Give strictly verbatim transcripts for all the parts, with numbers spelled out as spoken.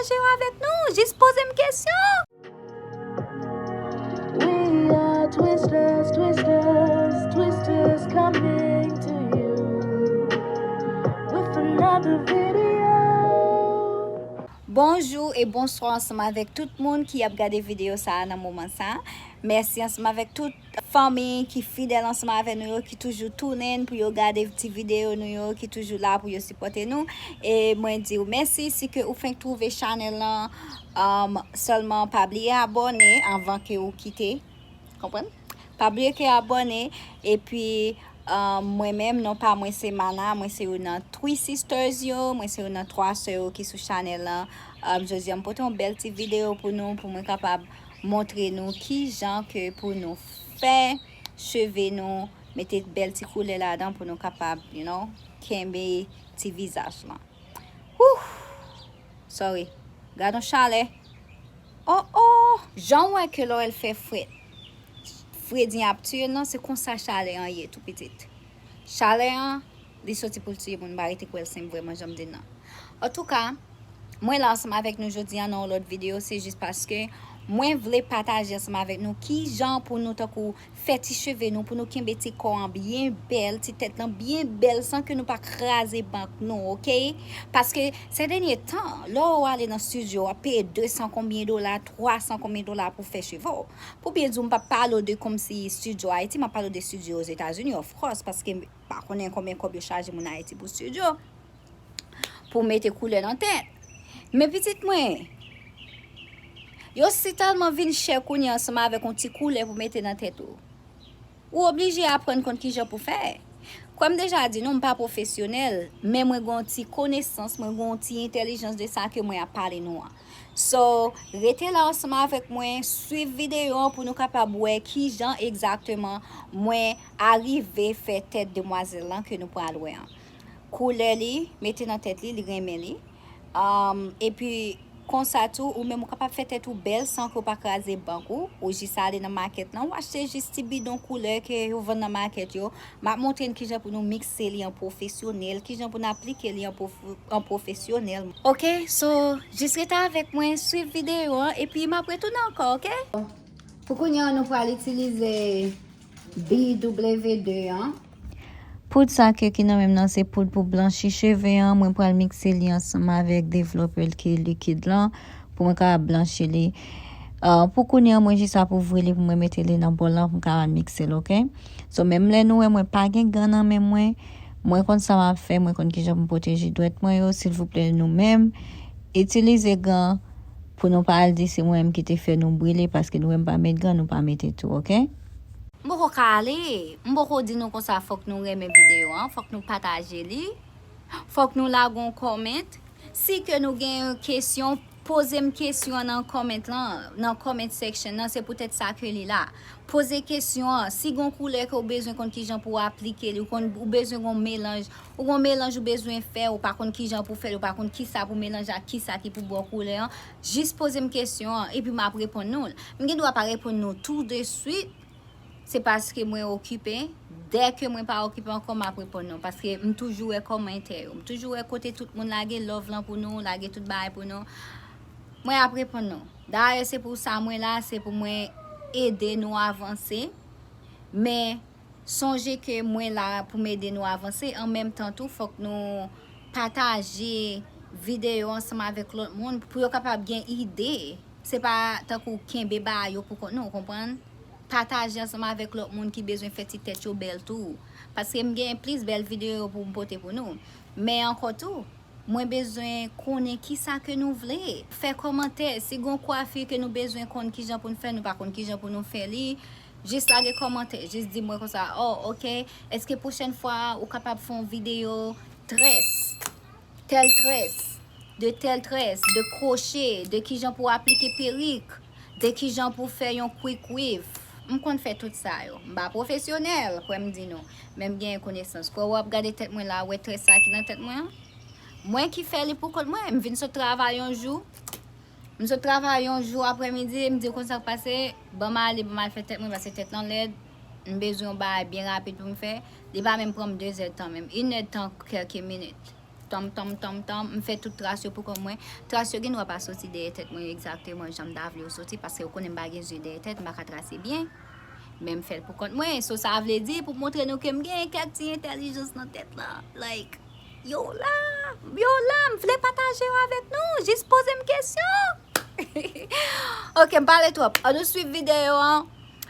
pataje yo avèk nou, jis poze m kesyon. We are Twistlers, Twistlers, Twistlers coming to you with another video. Bonjou e bonswa ansanm avèk tout moun ki ap gade videyo sa a nan moman sa a. Mèsi ansanm avèk tout fanmi ki fidèl ansanm avèk nou yo, ki toujou tune in pou yo gade ti videyo nou yo, ki toujou la pou yo sipòte nou. E mwen di w mèsi si ke ou fenk twouve chanèl lan, um, sèlman pa bliye abòne anvan ke ou kite. Konprann? Pa bliye ke abòne, epi, um, mwen menm, non pa mwen se Mana, mwen se youn nan Three Sisters yo, mwen se youn nan twa sè yo ki sou chanèl lan. Um, jodi a, m pote yon bèl ti videyo pou nou, pou mwen kapab montre nou ki jan ke pou nou fè cheve nou, mete bèl ti koulè ladan pou nou kapab, you know, kenbe ti vizaj lan. Wouh! Sorry. Gad yon chalè. Oh, oh! Jan w wè ke lè w wè l fè frèt, fredi ap tiye l nan, se konsa chalè an ye tou pitit. Chalè an, li soti pou l tiye moun, m pa rete kwè l senp vrèman, jan m di l nan. Antouka, mwen la ansanm avèk nou jodi a nan yon lòt videyo, se jis paske mwen vle pataje ansanm avèk nou ki jan pou nou tankou fè ti cheve nou, pou nou kenbe ti kò an byen bèl, ti tèt lan byen bèl, san ke nou pa kraze bank nou, oke? Paske sè dènye tan, lè w ale nan estidyo, w ap peye de san konbyen dola, twa san konbyen dola pou fè cheve w. Pou byen di w, m p ap pale w de kòmsi estidyo Ayiti, m ap pale w de estidyo Ozetazini, of course, paske m pa konnen konbyen kòb yo chaje moun Ayiti pou estidyo, pou mete koulè nan tèt. Men pitit mwen, yo si tèlman vin chè kounye a ansanm avèk yon ti koulè pou mete nan tèt ou. Ou oblije aprann konn kijan pou fè. Kòm m deja di nou, m pa pwofesyonèl, men mwen gen yon ti konesans, mwen gen yon ti entèlijans de sa ke mwen ap pale nou an. So, rete la ansanm avèk mwen, swiv videyo an pou nou kapab wè kijan egzakteman mwen arive fè tèt demwazèl lan ke nou pral wè an. Koulè li, mete nan tèt li, li renmen li. Um, epi, konsa tou, ou menm ou kapab fè tèt ou bèl san ke w pa kraze bank ou. Ou jis ale nan makèt lan, ou achte jis ti bidon koulè ke yo vann nan makèt yo. M ap montre n kijan pou nou mikse li an pwofesyonèl, kijan pou n aplike li an pwof-, an pwofesyonèl. Oke, so, jis rete avèk mwen, swiv videyo an, epi m ap retounen ankò, oke? Pou kounye a, nou pral itilize B W de an. Poud sa ke ki nan men m nan, se poud pou blanchi cheve an. Mwen pral mikse li ansanm avèk devlopè l ki likid lan pou mwen kapab blanchi li. Ah, pou kounye a, mwen jis ap ouvri li pou mwen mete li nan bòl lan pou m kapab mikse l, oke? So, menm lè nou wè mwen pa gen gan nan men mwen, mwen konn sa m ap fè, mwen konn kijan pou m pwoteje dwèt mwen yo. Silvouplè, nou menm, itilize gan pou nou pa al di se mwen menm ki te fè nou brile, paske nou wè m pa met gan, nou pa mete tou, oke? M poko ka ale. M poko di nou konsa, fòk nou renmen videyo an, fòk nou pataje li, fòk nou lage yon comment. Si ke nou gen yon kesyon, poze m kesyon an nan comment lan, nan comment section nan, se poutèt sa ke li la. Poze kesyon an, si gen yon koulè ke w bezwen konn kijan pou w aplike li, ou konn, ou bezwen gen yon melanj, ou gen yon melanj ou bezwen fè, ou pa konn kijan pou fè l, ou pa konn kisa pou melanje ak kisa ki pou ba w koulè an, jis poze m kesyon an, epi m ap reponn nou l. M gen dwa pa reponn nou tou de swit, se paske mwen okipe. Dèke mwen pa okipe ankò, m ap reponn nou. Paske m toujou wè kòmantè yo. M toujou wè kote tout moun lage love lan pou nou, lage tout bagay pou nou. Mwen ap reponn nou. Dayè, se pou sa mwen la, se pou mwen ede nou avanse. Men, sonje ke mwen la pou m ede nou avanse. An menm tan tou, fòk nou pataje videyo ansanm avèk lòt moun pou yo kapab gen ide. Se pa tankou kenbe bagay yo pou kont nou, ou konprann? Pataje ansanm avèk lòt moun ki bezwen fè ti tèt yo bèl tou. Paske m gen plis bèl videyo pou m pote pou nou. Men ankò tou, mwen bezwen konnen kisa ke nou vle. Fè kòmantè. Si gon kwafi ke nou bezwen konn kijan pou n fè, nou pa konn kijan pou nou fè li, jis lage kòmantè. Jis di mwen konsa, oh, oke, èske pwochèn fwa ou kapab fè yon videyo très, tèl très, de tèl très, de kwoche, de kijan pou aplike perik, de kijan pou fè yon quick weave. M konn fè tout sa yo. M pa pwofesyonèl, kwè m di nou. Men m gen konesans. Kwè w ap gade tèt mwen la, wè très sa ki nan tèt mwen an? Mwen ki fè li pou kont mwen. M vin sot travay yon jou. M sot travay yon jou aprèmidi, m di konsa k pase, ban m ale, ban m al fè tèt mwen, paske tèt lan lèd. M bezwen yon bagay byen rapid pou m fè. Li pa menm pran m de zèdtan menm, inèdtan kèlke minit. tanm, tanm, tanm, tanm, m fè tout tras yo pou kont mwen. Tras yo gen dwa pa soti dèyè tèt mwen egzakteman jan m ta vle yo soti, paske ou konnen m pa gen zye dèyè tèt, m pa ka trase byen. Men m fè l pou kont mwen. So, sa vle di, pou montre nou ke m gen kèk ti entèlijans nan tèt la. Like, yo la, yo la, m vle pataje yo avèk nou. Jis poze m kesyon. Ok, m pale twòp. Ann nou swiv videyo an.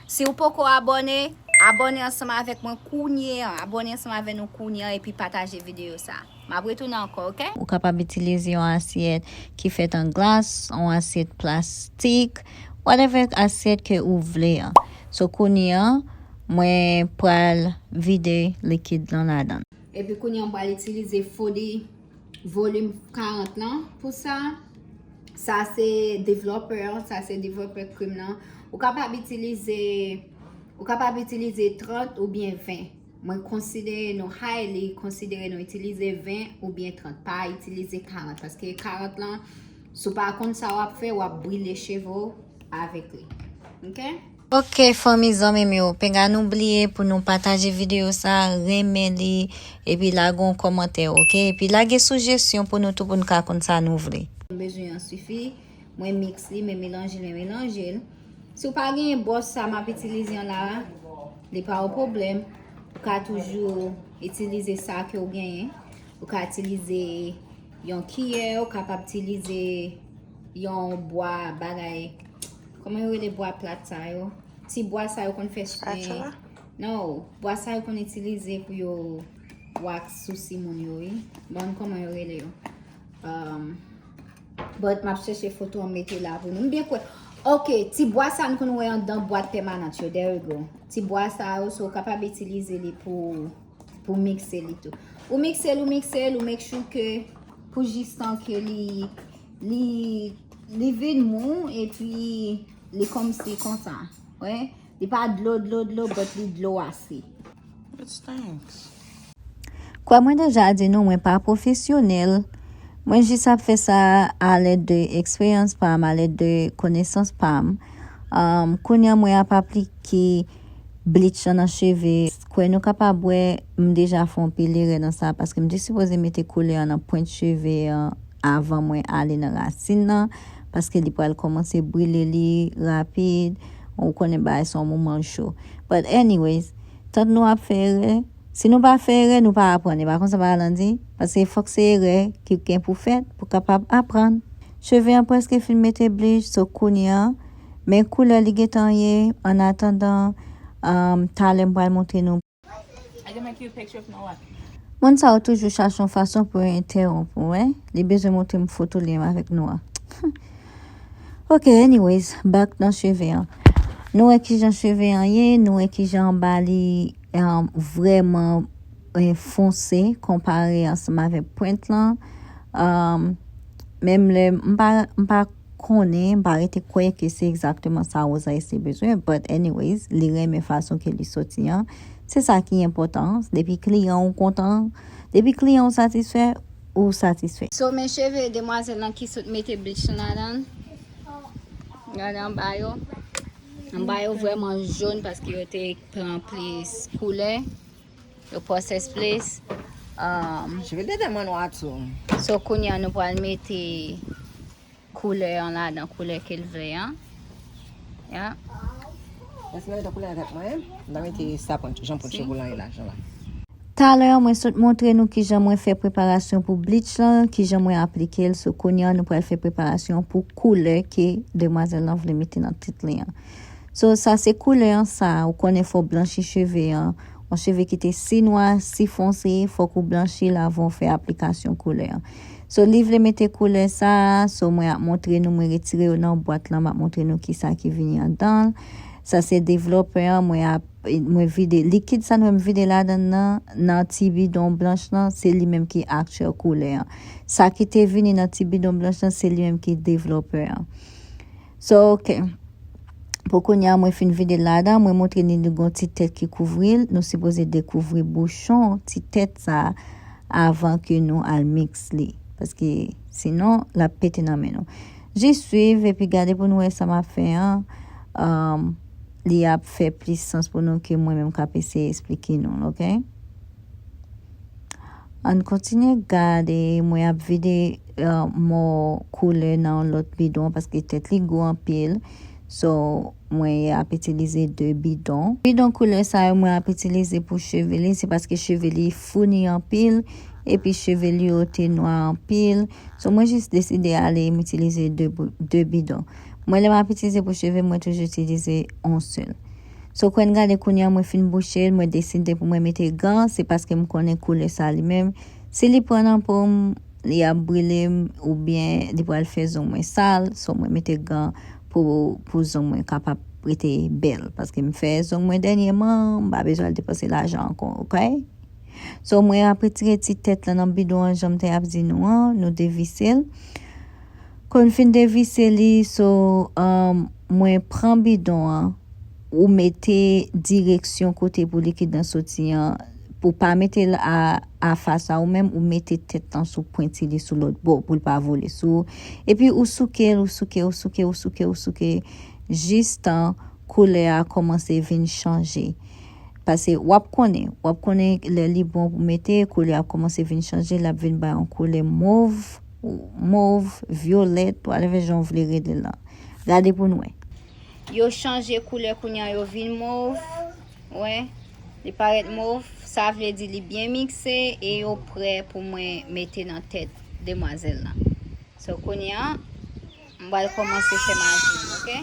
Si w poko abòne, abòne ansanm avèk mwen kounye a. Abòne ansanm avèk nou kounye a epi pataje videyo sa. M ap retounen ankò, ok? Ou kapab itilize yon asyèt ki fèt an glas, yon asyèt plastik, whatever asyèt ke ou vle an. So, kounye a, mwen pral vide likid lan ladan. Epi kounye a, m pral itilize Foddy volim karant lan pou sa. Sa se developer an, sa se developer cream nan. Ou kapab itilize, ou kapab itilize trant oubyen ven. Mwen konsidere nou highly, konsidere nou itilize ven oubyen trant. Pa itilize karant, paske karant lan, si w pa konn sa w ap fè, w ap brile cheve w avèk li. Ok? Ok, fanmi, zanmi m yo, penga nou bliye pou nou pataje videyo sa, renmen li, epi lage yon kòmantè, ok? Epi lage sijesyon pou nou tou, pou nou ka konn sa nou vle. Bezwen an sifi, mwen miks li, mwen melanje l, mwen melanje l. Si w pa genyen bwòs sa m ap itilize an la, li pa yon pwoblèm. Ou ka toujou itilize sa ke w genyen. Ou ka itilize yon kiyè, ou kapab itilize yon bwa bagay, kòman yo rele bwa plat sa yo? Ti bwa sa yo konn fè swen. Spatula? No, bwa sa yo konn itilize pou yo wax sousi moun yo, wi. Bon, kòman yo rele yo? Um, but m ap chèche foto an mete la pou nou. M byen kwè. Ok, ti bwa sa n konn wè anndan bwat pèmanant yo. There we go. Ti bwa sa yo, so w kapab itilize li pou, pou mikse li tou. Ou mikse l, ou mikse l, ou make sure ke pou jistan ke li, li, li vin mou, epi li kòmsi konsa. Wè? Li pa dlo, dlo, dlo, but li dlo ase. It stinks. Kwè mwen deja di nou, mwen pa pwofesyonèl. Mwen jis ap fè sa alèd de eksperyans pa m, alèd de konesans pa m. Um, kounye a mwen ap aplike bleach lan nan cheve. Kwè nou kapab wè, m deja fè yon pil erè nan sa, paske m te sipoze mete koulè an nan pwent cheve an avan mwen ale nan rasin nan, paske li pral kòmanse brile li rapid. Ou konnen bagay sa yon moman cho. But anyways, tant nou ap fè erè, si nou pa fè erè, nou pa aprann. E pa konsa bagay lan di, paske fòk se erè ki gen pou fèt pou kapab aprann. Cheve an prèske fin mete bleach, so kounye a, men koulè li gentan ye, an atandan, um, talè m pral montre nou. I can make you a picture of my wife. Moun sa yo toujou chache yon fason pou yo entèwonp ou, wi. Li bezwen montre m foto li menm avèk nou an. Ok, anyways, back nan cheve an. Nou wè kijan cheve an ye, nou wè kijan anba li, um, vrèman, eh, fonse konpare ansanm avèk pwent lan. Um, menm lè m pa, m pa konnen, m pa rete kwè ke se egzakteman sa Rosaïs te bezwen, but anyways, li renmen fason ke li soti an. Se sa ki enpòtan. Depi kliyan ou kontan, depi kliyan ou satisfè, ou satisfè. So, men cheve demwazèl lan ki sot mete bleach lan ladan. Gade anba yo. Anba yo vrèman jòn paske yo te pran plis koulè. Yo pwosès plis. Um, cheve de tèlman nwa tou. So, kounye a nou pral mete koulè an ladan, koulè ke l vle an. Ya. Lè si mwen mete koulè nan tèt mwen, m ta mete sa pwent, jan pwent cheve lan ye la, jan la. Talè mwen sot montre nou kijan mwen fè preparasyon pou bleach lan, kijan mwen aplike l. So, kounye a nou pral fè preparasyon pou koulè ke demwazèl lan vle mete nan tèt li an. So, sa se koulè an sa, ou konnen fò w blanchi cheve an. Yon cheve ki te si nwa, si fonse, fòk ou blanchi l avan w fè aplikasyon koulè an. So, li vle mete koulè sa, so mwen ap montre nou, mwen retire yo nan bwat lan, m ap montre nou kisa ki vini anndan l. Sa se developè an, mwen ap, mwen vide, likid sa nou wè m vide ladan l nan, nan ti bidon blanch lan, se li menm ki actual koulè an. Sa ki te vini nan ti bidon blanch lan, se li menm ki developè an. So, ok. Pou kounye a, mwen fin vide l ladan, mwen montre li, li gon ti tèt ki kouvri l. Nou sipoze dekouvri bouchon ti tèt sa avan ke nou al miks li. Paske sinon, l ap pete nan men nou. Jis swiv epi gade pou nou wè sa m ap fè an. Um, li ap fè plis sans pou nou ke mwen menm k ap eseye esplike nou l, ok? Ann kontinye gade, mwen ap vide, uh, mò koulè nan lòt bidon an paske tèt li gwo anpil. So, mwen ap itilize de bidon. Bidon koulè sa yo mwen ap itilize pou cheve li, se paske cheve li founi anpil, epi cheve li yo te nwa anpil. So, mwen jis deside ale m itilize de bou-, de bidon. Mwen, lè m ap itilize pou cheve, mwen toujou itilize yon sèl. So, kwen gade kounye a, mwen fin bouche l, mwen deside pou mwen mete gan, se paske m konnen koulè sa li menm, si li pran nan po m, li ap brile m, oubyen li pral fè zong mwen sal, so mwen mete gan pou, pou zong mwen kapab rete bèl, paske m fè zong mwen dènyèman, m pa bezwen al depanse lajan ankò, oke? So, mwen ap retire ti tèt lan nan bidon an, jan m te ap di nou an, nou devise l. Kon fin devise li, so, um, mwen pran bidon an, ou mete direksyon kote pou likid lan soti an, pou pa mete l a, a fas a ou menm, ou mete tèt lan sou pwenti li sou lòt bò, pou l pa vole sou ou. Epi ou souke l, ou souke, ou souke, ou souke, ou souke, jistan koulè a kòmanse vin chanje. Paske w ap konnen, w ap konnen lè li bon pou mete, koulè a kòmanse vin chanje, l ap vin bay yon koulè mov, mov, vyolèt, whatever jan w vle rele l lan. Gade pou n wè. Yo chanje koulè kounye a, yo vin mov. Wè, li parèt mov, sa vle di li byen mikse e yo prè pou mwen mete nan tèt demwazèl lan. So, kounye a, m pral kòmanse fè maji m, oke?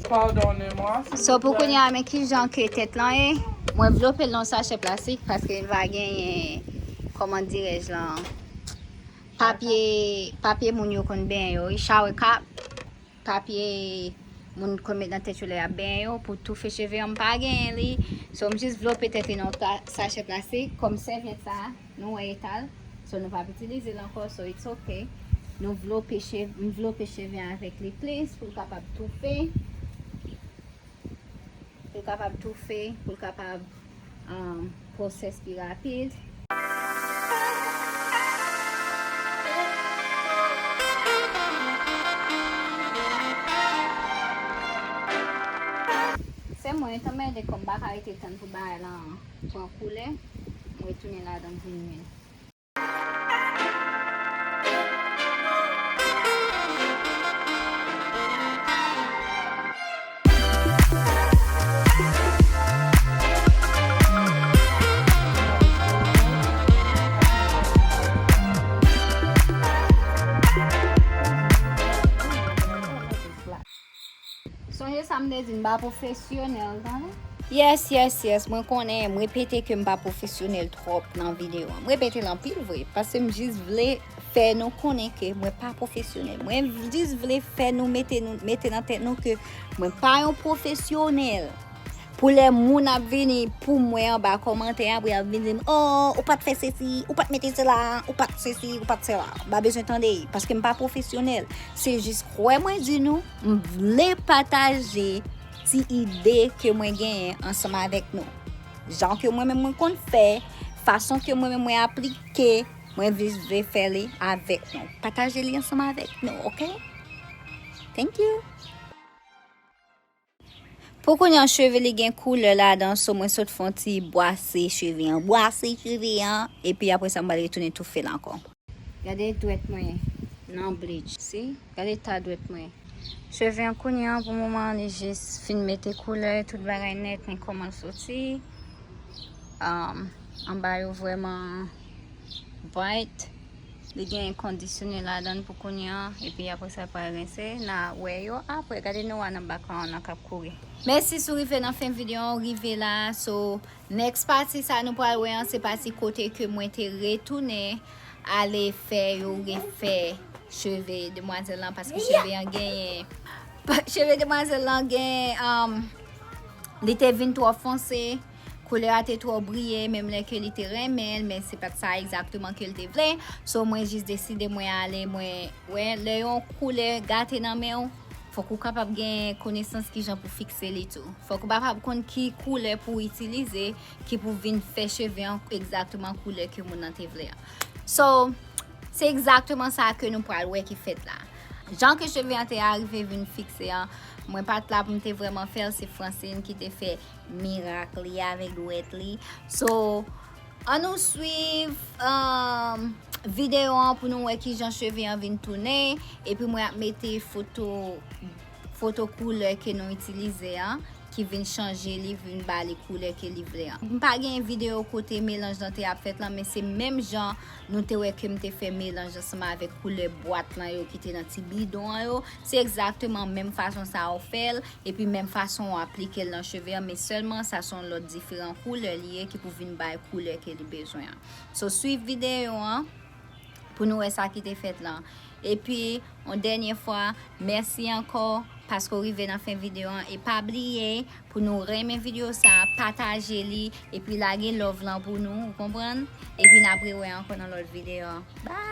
Pardonnez-moi, s'il vous plaît. So, pou kounye a, men kijan ke tèt lan ye. Mwen vlope l nan sachè plastik paske l va genyen, kòman dirais-je lan, papye, papye moun yo konn benyen yo, shower cap, papye moun konn met nan tèt yo lè y ap benyen yo, pou toufe cheve an, m pa genyen li. So, m jis vlope tèt li nan pla-, sachè plastik, kòm sèvyèt sa, nou wè eta l. So, nou p ap itilize l ankò, so it's ok. Nou vlope che-, m vlope cheve an avèk li plis pou l kapab toufe. Pou l kapab toufe, pou l kapab, um, pwosès pi rapid. Se mwen, tanmède kòm m pa ka rete tann pou bagay lan pran koulè, m retounen ladan pou m vin. Sonje sa m te di, m pa pwofesyonèl, tande? Yes, yes, yes, mwen konnen, m repete ke m pa pwofesyonèl twòp nan videyo an. M repete l anpil vre, paske m jis vle fè nou konnen ke mwen pa pwofesyonèl. Mwen jis vle fè nou mete, nou mete nan tèt nou ke mwen pa yon pwofesyonèl. Pou lè moun ap vini pou mwen anba kòmantè a, pou y ap vin di m, "Oh, ou pa t fè sesi, ou pa t mete sela, ou pa t sesi, ou pa t sela." M pa bezwen tande, paske m pa pwofesyonèl. Se jis kwè mwen di nou, m vle pataje ti ide ke mwen genyen ansanm avèk nou. Jan ke mwen menm mwen konn fè, fason ke mwen menm mwen aplike, mwen jis vle fè li avèk nou. Pataje li ansanm avèk nou, oke? Thank you. Pou kounye a, cheve li gen koulè ladan, so mwen sot fè yon ti bwase cheve an. Bwase cheve an, epi apre sa, m pral retounen toufe l ankò. Gade dwèt mwen nan bleach, si? Gade ta dwèt mwen. Cheve an kounye a, pou moman, li jis fin mete koulè, tout bagay nèt, men kòman l soti. Um, anba yo vrèman bright. Li gen kondisyonè ladan l pou kounye a, epi apre sa, l pral rense. N a wè yo apre. Gade Noah nan background nan k ap kouri. Mèsi si w rive nan fen videyo an, w rive la. So, next pati sa nou pral wè an, se pati kote ke mwen te retounen ale fè yo refè cheve demwazèl lan, paske cheve an genyen, cheve demwazèl lan gen, um, li te vin twò fonse, koulè a te twò briye, menm lè ke li te renmen l, men se pa t sa egzakteman ke l te vle. So, mwen jis deside mwen ale, mwen, wè, lè yon koulè gate nan men w, fòk ou kapab gen konesans kijan pou fikse li tou. Fòk ou kapab konn ki koulè pou w itilize, ki pou vin fè cheve an egzakteman koulè ke moun nan te vle a. So, se egzakteman sa ke nou pral wè ki fèt la. Jan ke cheve an te arive vin fikse an, Mwen pa t la pou m te vrèman fè l, se Francine ki te fè mirak li avèk dwèt li. So, ann nou swiv um, videyo an pou nou wè kijan cheve an vin tounen. Epi mwen ap mete foto foto koulè ke nou itilize an ki vin chanje li, vin ba li koulè ke li vle an. M pa gen videyo kote melanj lan te ap fèt lan, men se menm jan nou te wè ke m te fè melanj ansanm avèk koulè bwat lan yo ki te nan ti bidon an yo. Se egzakteman menm fason sa ou fè l, epi menm fason ou aplike l nan cheve an, men sèlman sa se yon lòt diferan koulè li ye ki pou vin bay koulè ke li bezwen an. So, swiv videyo an pou nou wè sa ki te fèt lan. Epi, yon dènye fwa, mèsi ankò paske w rive nan fen videyo an. E pa bliye, pou nou renmen videyo sa, pataje li, epi lage love lan pou nou, ou konprann? Epi n ap rewè ankò nan lòt videyo. Bye!